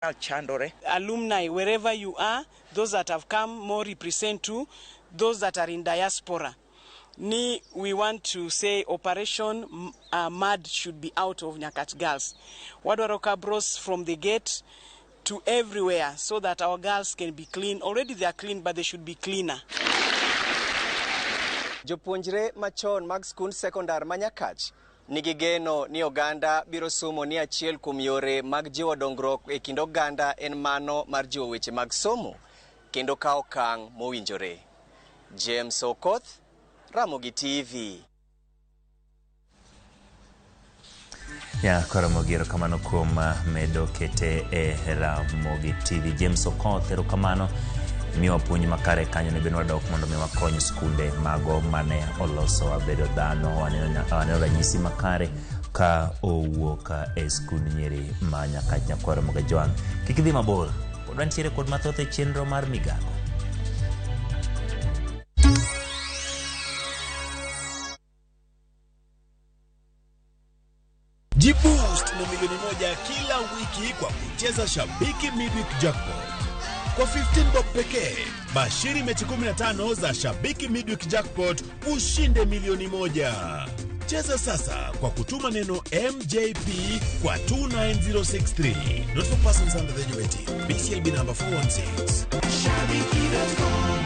nyal chandore. Alumni, wherever you are, those that have come more represent to those that are in diaspora. Ni we want to say Operation Mud should be out of Nyakach Girls. Wadwaro cabros from the gate to everywhere so that our girls can be clean. Already they are clean, but they should be cleaner. Jopuonjre machon mag skund sekondar ma Nyakach nigi geno ni oganda biro somo ni achiel kuom yore mag jiwo dongruok e kind oganda en mano mar jiwo weche mag somo kendo kawo okang' mowinjore. James Okoth, Ramogi TV. Ya koro erokamano kuom medo kete e Ramogi TV. James Okoth, erokamano miwa puonj makare kanyo ne bende wadok mondo mi wakony skunde mago mane olosowa bedo dhano. Waneno ranyisi makare ka owuok e skund nyiri ma Nyakach Nyakwar Ramogi Jwang'. Kik idhi mabor, pod wantiere kod mathoth e chenro mar Migago. Jiboost na milioni 1 kila wiki kwa kucheza Shabiki Midweek Jackpot. Kwa 15 bob pekee, bashiri mechi 15 za Shabiki Midweek Jackpot ushinde milioni 1. Cheza sasa kwa kutuma neno MJP kwa 29063. Not for persons under the age of 18. BCLB number 416. Shabiki.com.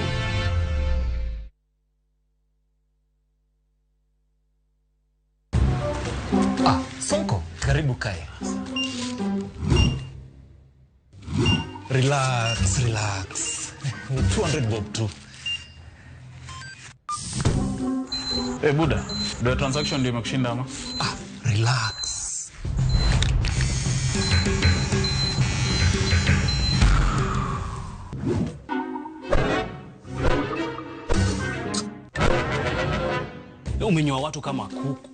Ah, Sonko, karibu kae. Relax, relax. Ni 200 bob tu. Eh, Buda, do transaction ndio imekushinda ama? Ah, relax. Umenyoa watu kama kuku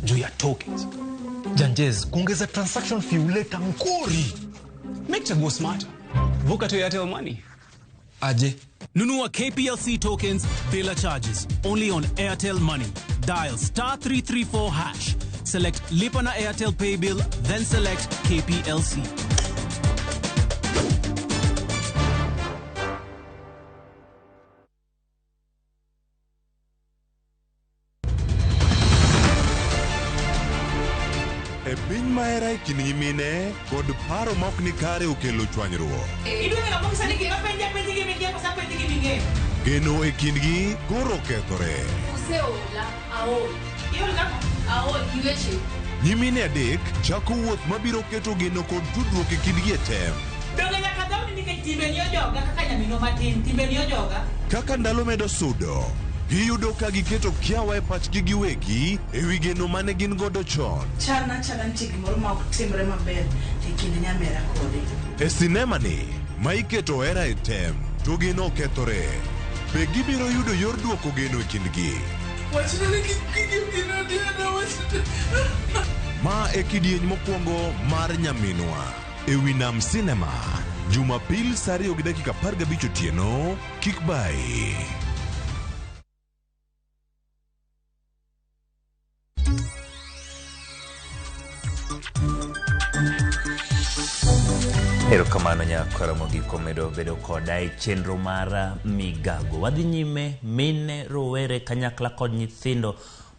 juu ya tokens. Janjez, kuongeza transaction fee huleta ngori. Make chaguo smarter. Vuka to Airtel Money. Aje. Nunua KPLC tokens bila charges. Only on Airtel Money. Dial star 334 hash. Select Lipa na Airtel Pay Bill, then select KPLC. E piny mahera e kind nyimine kod paro ma ok ni kare okelo chwanyruok. Geno e kindgi koro okethore. Nyimine adek chako wuoth mabiro keto geno kod tudruok e kindgi e tem. Kaka ndalo medo sudo, giyudo ka giketo kiawa e pachgi giwegi e wi geno mane gin godo chon. Chalna chala nitie gimoro ma ok timre maber e kind nyamera kode. E sinema ni, ma iketo hera e tem, to geno okethore. Be gibiro yudo yor duoko geno e kindgi? Ma e kidieny mokwongo mar Nyaminwa e wi Nam Cinema, Jumapil saa 2:15 otieno, kik bayi. Erokamano nyakwar Ramogi medo bedo koda e chenro mar Migago. Wadhi nyime mine, rowere kanyakla kod nyithindo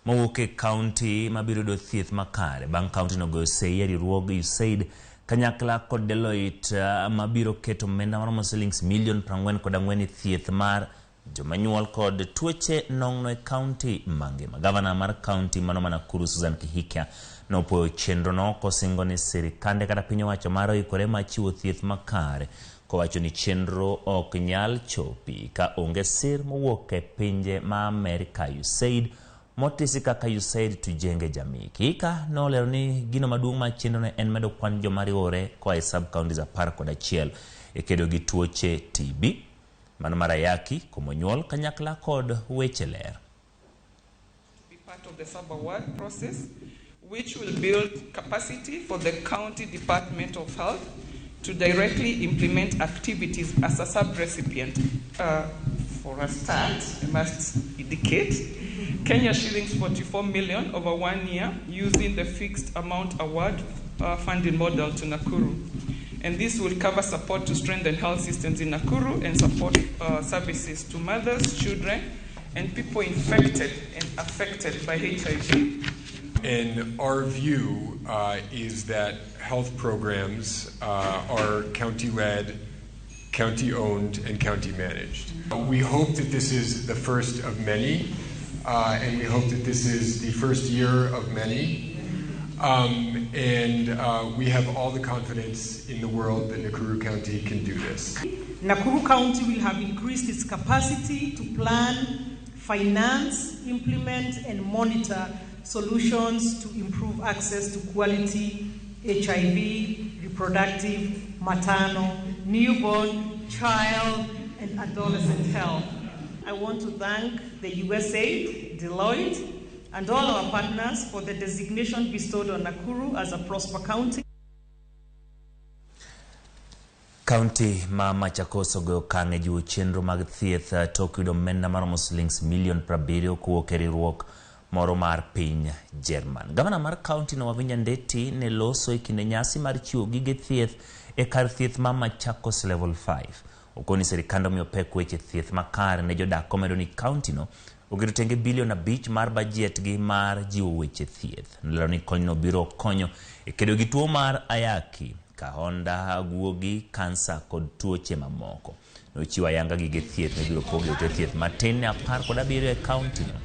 mawuok e kaunti mabiro yudo thieth makare bang' kaunti no goyo sei e riwruog USAID kanyakla kod Deloitte mabiro keto omenda maromo silings milion 44 e thieth mar joma nyuol kod tuoche nong'no e kaunti mangima. Gavana mar kaunti mano ma Nakuru Susan Kihika nopuoyo chenrono kosingo ni sirikande kata piny owacho mar oikore mar chiwo thieth makare, kowacho ni chenro ok nyal chopi ka onge sir mowuok e pinje ma Amerka. USAID motisi kaka USAID Tujenge Jamii. Kihika nolero ni gino maduong' mar chenrono en medo kwan joma riwore koa e sub counties 11 e kedo gi tuoche TB, mano mar ayaki, komo nyuol kanyakla kod weche ler. Be part of the sub-award process, which will build capacity for the County Department of Health to directly implement activities as a sub-recipient. For a start, I must indicate, Kenya shillings 44 million over 1 year using the fixed amount award funding model to Nakuru. And this will cover support to strengthen health systems in Nakuru and support services to mothers, children, and people infected and affected by HIV. And our view is that health programs are county-led, county-owned, and county-managed. We hope that this is the first of many, and we hope that this is the first year of many. And we have all the confidence in the world that Nakuru County can do this. Nakuru County will have increased its capacity to plan, finance, implement, and monitor solutions to improve access to quality HIV, reproductive, maternal, newborn, child, and adolescent health. I want to thank the USAID, Deloitte, and all our partners for the designation bestowed on Nakuru as a Prosper County. Kaunti ma Machakos ogoyo okang' e jiwo chenro mag thieth tok yudo omenda maromo silings milion 70 kowuok e riwruok moro mar piny Jerman. Gavana mar kaunti no Wavinya Ndeti ne loso e kinde nyasi mar chiwo gige thieth e kar thieth ma Machakos Level 5. Okoni sirikand omiyo pek weche thieth makare ne jodak komedo ni kaunti no oketo tenge bilion 5 mar bajet gi mar jiwo weche thieth. Nolero ni konyno biro konyo e kedo gi tuo mar ayaki, kahonda, guogi, kansa kod tuoche mamoko. Nochiwo ayanga gige thieth mibiro pogi e ute thieth matin ne 17 e kaunti no.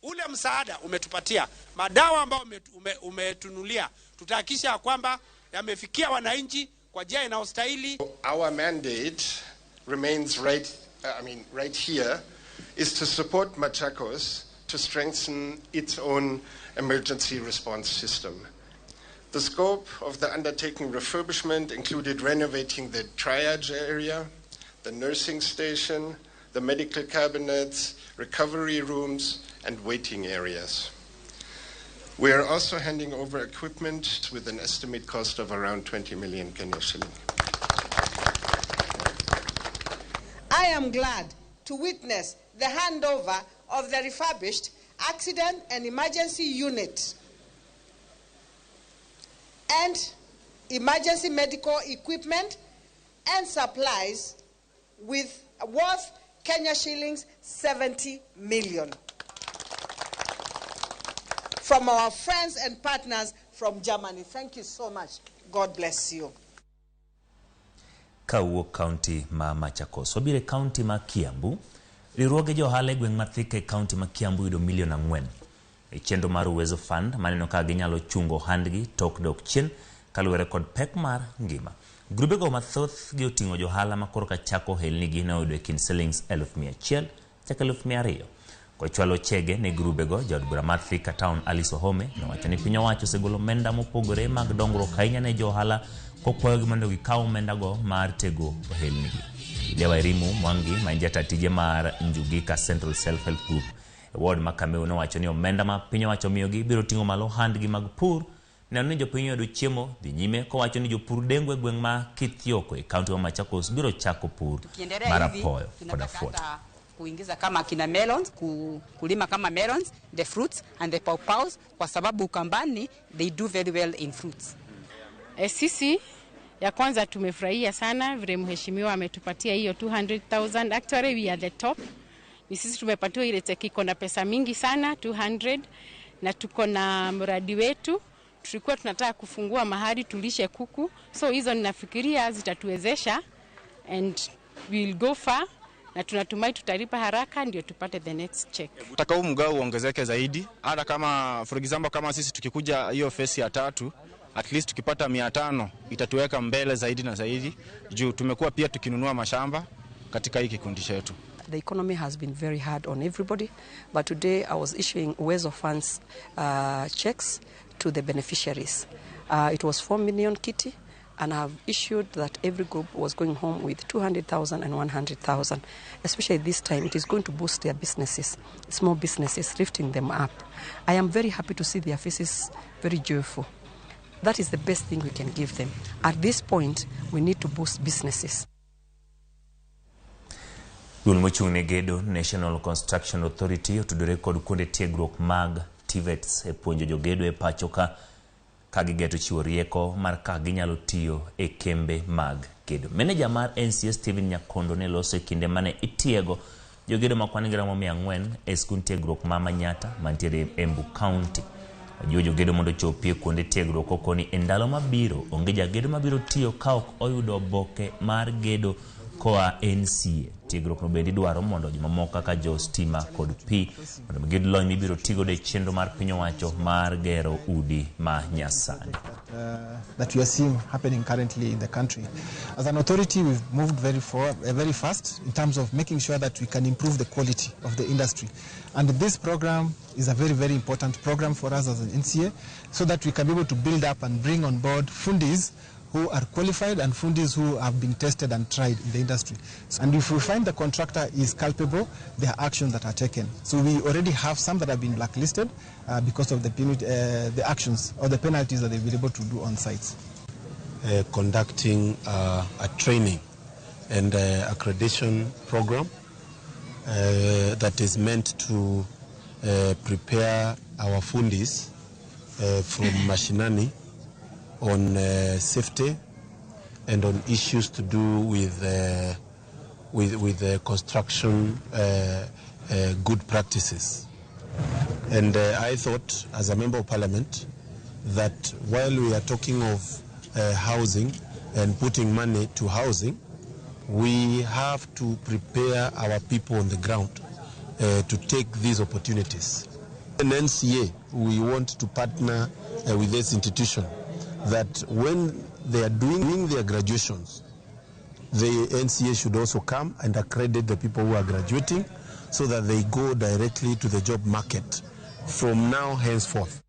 Ule msaada umetupatia, madawa ambayo umetunulia, tutahakikisha kwamba yamefikia wananchi kwa njia inayostahili. Our mandate remains right here, is to support Machakos to strengthen its own emergency response system. The scope of the undertaken refurbishment included renovating the triage area, the nursing station, the medical cabinets, recovery rooms, and waiting areas. We are also handing over equipment with an estimate cost of around 20 million Kenya shilling. I am glad to witness the handover of the refurbished accident and emergency unit and emergency medical equipment and supplies with worth Kenya shillings 70 million from our friends and partners from Germany. Thank you so much. God bless you. Kawuok kaunti ma Machakos wabiro e kaunti ma Kiambu. Riwruoge jo ohala e gweng' ma Thika e kaunti ma Kiambu yudo milion 4 e chenro mar Uwezo Fund maneno ka ginyalo chungo ohandgi tok dok chien kaluwore kod pek mar ngima. Grubego mathoth gi oting'o johala ma koro ka chako ohelnigi ne oyudo e kind silings 100,000 nyaka 200,000. Kochwalo chege ne grubego, jaod bura mar Thika Town Alice Ohome nowacho ni piny owacho osegolo omenda mopogore mag dongruok ahinya ne johala kokwayogi mondo gikaw omendago mar tego ohelnigi. Lydia Wairimu Mwangi ma en jata tije mar Njugika Central Self Help Group e ward ma Kameu nowacho ni omenda ma piny owacho omiyogi biro ting'o malo ohandgi mag pur neno ni jopiny oyudo chiemo. Dhi nyime kowacho ni jopur dengo e gweng' ma Kithioko e kaunti ma Machakos biro chako pur mar apoyo kod afuoto. Kuingiza kama kina melons, kulima kama melons, the fruits and the pawpaws, kwa sababu Ukambani they do very well in fruits. Sisi ya kwanza tumefurahia sana vile mheshimiwa ametupatia hiyo 200,000. Actually we are the top. Ni sisi tumepatiwa ile cheki iko na pesa mingi sana 200, na tuko na mradi wetu. Tulikuwa tunataka kufungua mahali tulishe kuku. So hizo ninafikiria zitatuwezesha and we'll go far. Na tunatumai tutalipa haraka ndio tupate the next check. Nataka huu mgao uongezeke zaidi, hata kama for example kama sisi tukikuja hiyo phase ya 3, at least tukipata 500 itatuweka mbele zaidi na zaidi, juu tumekuwa pia tukinunua mashamba katika hii kikundi chetu. The economy has been very hard on everybody, but today I was issuing Uwezo Funds checks to the beneficiaries. It was 4 million kitty, and I have issued that every group was going home with 200,000 and 100,000. Especially this time, it is going to boost their businesses, small businesses, lifting them up. I am very happy to see their faces very joyful. That is the best thing we can give them. At this point, we need to boost businesses. Duol mochung' ne gedo National Construction Authority otudore kod kuonde tiegruok mag TVETs e puonjo jogedo e pacho ka ka gigeto chiwo rieko mar kaka ginyalo tiyo e kembe mag gedo. Meneja mar NCA Stephen Nyakondo ne loso e kinde mane itiego jogedo ma kwan gi romo 400 e skund tiegruok ma Manyatta mantiere Embu County. Ojiwo jogedo mondo ochopi e kuonde tiegruok kokoni e ndalo mabiro onge jagedo mabiro tiyo ka ok oyudo oboke mar gedo koa NCA. Tiegruok no bende idwaro mondo jomamoko kaka jo stima kod pi mondo giyud lony mibiro tigodo e chenro mar piny owacho mar gero udi ma nyasani. That we are seeing happening currently in the country. As an authority, we've moved very fast in terms of making sure that we can improve the quality of the industry. And this program is a very, very important program for us as an NCA, so that we can be able to build up and bring on board fundis who are qualified and fundis who have been tested and tried in the industry. And if we find the contractor is culpable, there are actions that are taken. So we already have some that have been blacklisted because of the actions or the penalties that they've been able to do on sites. Conducting a training and accreditation program that is meant to prepare our fundis from Mashinani on safety and on issues to do with construction good practices. And I thought, as a member of parliament, that while we are talking of housing and putting money to housing, we have to prepare our people on the ground to take these opportunities. In NCA, we want to partner with this institution that when they are doing their graduations, the NCA should also come and accredit the people who are graduating so that they go directly to the job market from now henceforth.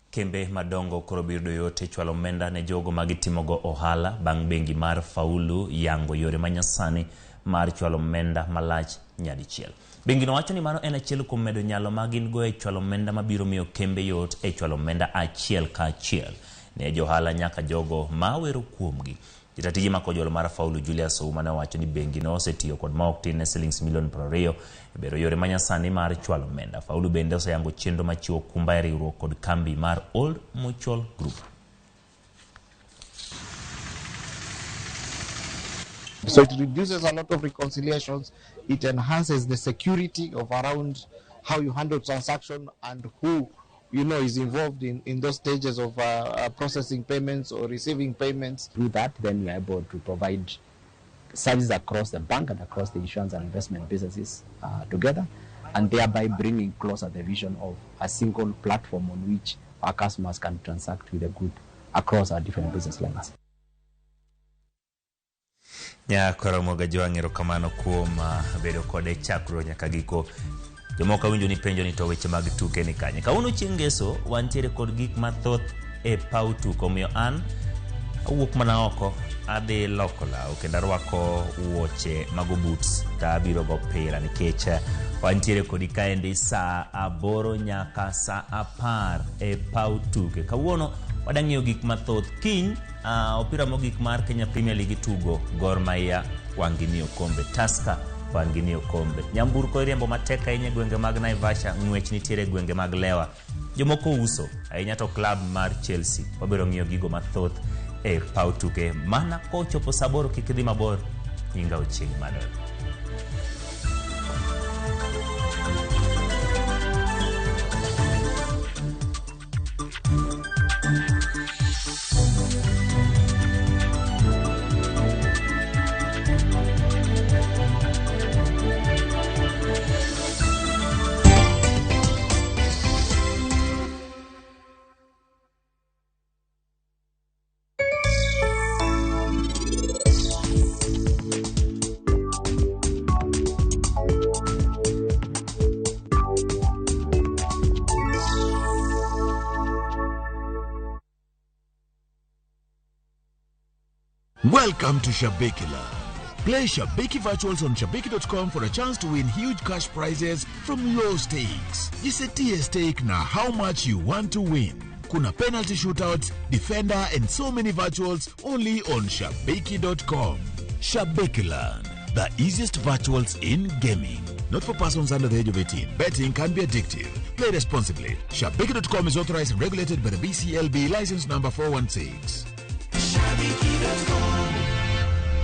Kembe madongo koro biro yot e chwalo omenda ne jogo ma gitimogo ohala bang' bengi mar Faulu yango yore manyasani mar chwalo omenda malach nyadichiel. Bengino wacho ni mano en achiel kuom medo nyalo ma gin go e chwalo omenda mabiro miyo kembe yot e chwalo omenda achiel ka achiel ne johala nyaka jogo ma wero kuomgi. Jatatije ma kojolo mar Faulu Julius Ouma ne owacho ni bengino osetiyo kod ma ok tin ne silings milion 20 e bero yore manyasani mar chwalo omenda. Faulu bende oseyango chenro machiwo kumba e riwruok kod kambi mar Old Mutual Group. So it reduces a lot of reconciliations. It enhances the security of around how you handle transaction and who you know is involved in those stages of processing payments or receiving payments. Through that, then we are able to provide services across the bank and across the insurance and investment businesses together, and thereby bringing closer the vision of a single platform on which our customers can transact with the group across our different business lines. Nyakoromoga Jwang' erokamano kuom bedo kode chakruok nyaka giko. Jomoko awinjo ni penjo ni to weche mag tuke ni kanye. Kawuono chieng' ngeso wantiere kod gik mathoth e paw tuke, omiyo an awuok mana oko adhi loko law kendo arwako wuoche mago boots to abiro go pira nikech wantiere kodi kaendi saa 8 nyaka saa 10 e paw tuke. Kawuono wadang'iyo gik mathoth. Kiny opira mogik mar Kenya Premier League tugo Gor Mahia wangini okombe, Tusker wangini okombe. Nyamburko iriembo matek ahinya e gwenge mag Naivasha, ng'wech nitiere e gwenge mag Lewa. Jomoko uso ahinya to club mar Chelsea. Wabiro ng'iyo gigo mathoth e paw tuke mana kochopo saa 8 kik idhi mabor. Nyinga Ochieng' Manuel. Welcome to Shabiki Land. Play Shabiki Virtuals on Shabiki.com for a chance to win huge cash prizes from low stakes. Jisetie stake na how much you want to win. Kuna penalty shootouts, defender and so many virtuals only on Shabiki.com. Shabiki Land, the easiest virtuals in gaming. Not for persons under the age of 18. Betting can be addictive. Play responsibly. Shabiki.com is authorized and regulated by the BCLB, license number 416. Shabiki.com.